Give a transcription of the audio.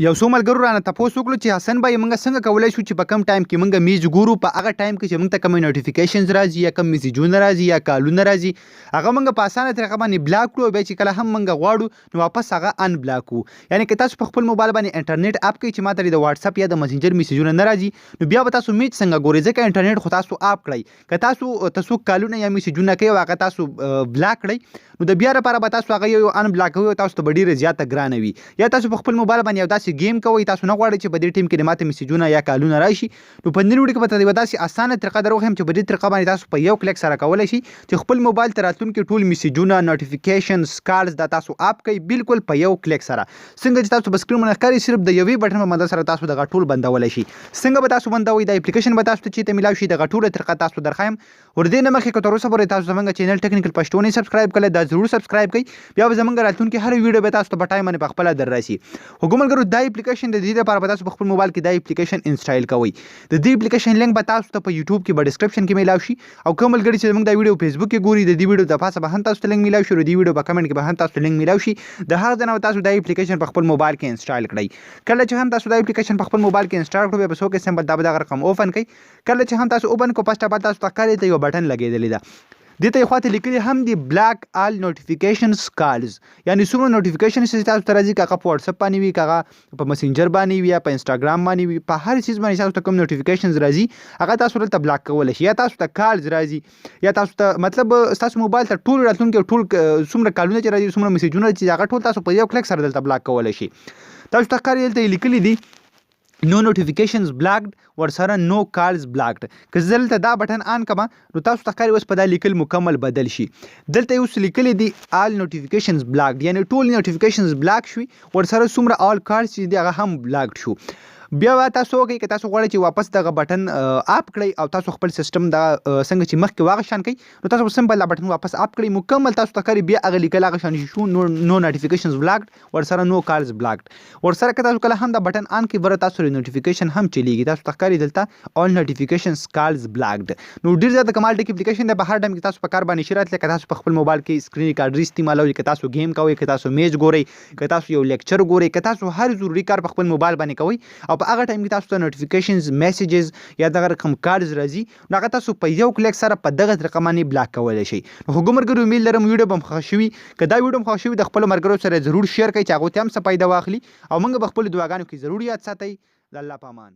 یو څو ملګرو رانه تپوس وکړو چې حسن بای موږ څنګه کولای شو چې په کم ټایم کې موږ میز ګورو، په هغه ټایم کې چې موږ ته کوم نوټیفیکیشنز راځي یا کوم میسجونه راځي یا کالونه راځي، هغه موږ په اسانه طریقه باندې بلاک کړو او بیا چې کله هم موږ غواړو نو واپس هغه ان بلاک کړو. یعنی که تاسو په خپل موبایل باندې انټرنیټ اپ کړئ چې ماته د واتس اپ یا د مسنجر میسجونه نه راځي، نو بیا به تاسو میج څنګه ګورئ؟ ځکه انټرنیټ خو تاسو اپ کړئ. که تاسو ته څوک کالونه یا میسجونه کوي او هغه تاسو بلاک کړئ، نو د بیا لپاره به تاسو هغه یو یو ان بلاک کوئ او تاسو ته به ډیره زیاته ګرانه وي. یا تاسو په خپل موبایل باندې یو داسې ګیم کوئ، تاسو نه غواړئ چې په دې ټیم کې د ماته میسجونه یا کالونه راشي، نو په نن ویډیو کې به تاسو یوه داسې اسانه طریقه در وښیم چې په دې طریقه باندې تاسو په یو کلیک سره کولی شئ چې خپل موبایل ته راتلونکي ټول میسجونه، نوټیفیکیشنز، کالز دا تاسو اپ کړئ بالکل په یو کلیک سره. څنګه چې تاسو په سکرین باندې ښکاري، صرف د یوې بټن په مدد سره تاسو دغه ټول بندولی شئ. څنګه به تاسو بندوئ، دا اپلیکیشن به تاسو ته چیرته میلاو شي، دغه ټوله طریقه تاسو درښایم. ور دې نه مخکې که تر اوسه پورې تاسو زمونږ چینل ټیکنیکل پښتو نه سبسکرایب کړئ، دا ضرور سبسکرایب کړئ، بیا به زمونږ راتلونکي هر ویډیو به تاسو ته په ټایم باندې په خپله در راسي. خو ګو ملګرو، دا اپلیکیشن د دې لپاره به تاسو په خپل موبایل کې دا اپلیکیشن انسټال کوئ. د دې اپلیکیشن لینک به تاسو ته په یوټیوب کې په ډیسکرپشن کې میلاو شي، او کوم ملګري چې زمونږ دا ویډیو فیسبوک کې ګوري، د دې ویډیو د پاسه به هم تاسو ته لینک میلاو شي او د دې ویډیو په کمنټ کې به هم تاسو ته لینک میلاو شي. د هغه ځای نه به تاسو دا اپلیکیشن په خپل موبایل کې انسټال کړئ. کله چې هم تاسو دا اپلیکیشن په خپل موبایل کې انسټال کړو، بیا به څوک سمبل دا به دغه رقم اوپن کړئ. کله چې هم تاسو اوپن کو، فرسټ اف آل تاسو ته ښکاري ته یو بټن لګېدلی ده. دې ته خواته لیکلي هم دي بلاک آل نوټیفیکیشنز کالز، یعنی څومره نوټیفیکیشن چې تاسو ته راځي، که هغه په واتس اپ باندې وي، که هغه په مسنجر باندې وي، یا په انسټاګرام باندې وي، په هر څیز باندې تاسو ته کوم نوټیفیکیشنز راځي هغه تاسو دلته بلاک کولی شئ. یا تاسو ته کالز راځي یا تاسو ته مطلب تاسو موبایل ته ټول راتلونکي ټول څومره کالونه چې راځي، څومره میسجونه چې هغه ټول تاسو په یو کلیک سره دلته بلاک کولی شئ. تاسو ته ښکاري دلته یې لیکلي دي نو نوټیفیکیشنز بلاکډ، ورسره نو کالز بلاکډ. که زه دلته دا بټن آن کړم، نو تاسو ته ښکاري اوس په دا لیکل مکمل بدل شي. دلته اوس لیکلي دي آل نوټیفیکیشنز بلاکډ، یعنی ټول نوټیفیکیشنز بلاک شوي، ورسره څومره آل کالز چې دي هغه هم بلاکډ شو. بیا به تاسو وکړئ که تاسو غواړئ چې واپس دغه بټن اپ کړئ او تاسو خپل سیستم دا څنګه چې مخکې واغه شان کړئ، نو تاسو سمپل دا بټن واپس اپ کړئ. مکمل تاسو ته ښکاري بیا هغه لیکل هغه شان شو، نو نوټیفیکیشنز بلاکډ، ورسره نو کالز بلاکډ. ورسره که تاسو کله هم دا بټن آن کړئ، بره تاسو نوټیفیکیشن هم چلیږي. تاسو ته ښکاري دلته آل نوټیفیکیشنز کالز بلاکډ. نو ډیر زیات کمال ټیک اپلیکیشن دی، په هر ټایم کې تاسو په کار باندې شي راتلی. که تاسو په خپل موبایل کې سکرین ریکارډر استعمالوئ، که تاسو ګیم کوئ، که تاسو میچ ګورئ، که تاسو یو لیکچر ګورئ، که تاسو هر ضروري کار په خپل موبایل باندې کوئ او په هغه ټایم کې تاسو ته نوټیفیکیشنز، میسجز یا دغه رقم کالز راځي، نو هغه تاسو په یو کلیک سره په دغه طریقه باندې بلاک کولی شئ. نو خو ملګرو، امید لرم ویډیو به مو خوښه شوي. که دا ویډیو مو خوښه شوي، د خپلو ملګرو سره ضرور شیر کړئ چې هغوی ته هم څه فایده واخلي، او موږ به خپلو دعاګانو کې ضرور یاد ساتئ. د الله په امان.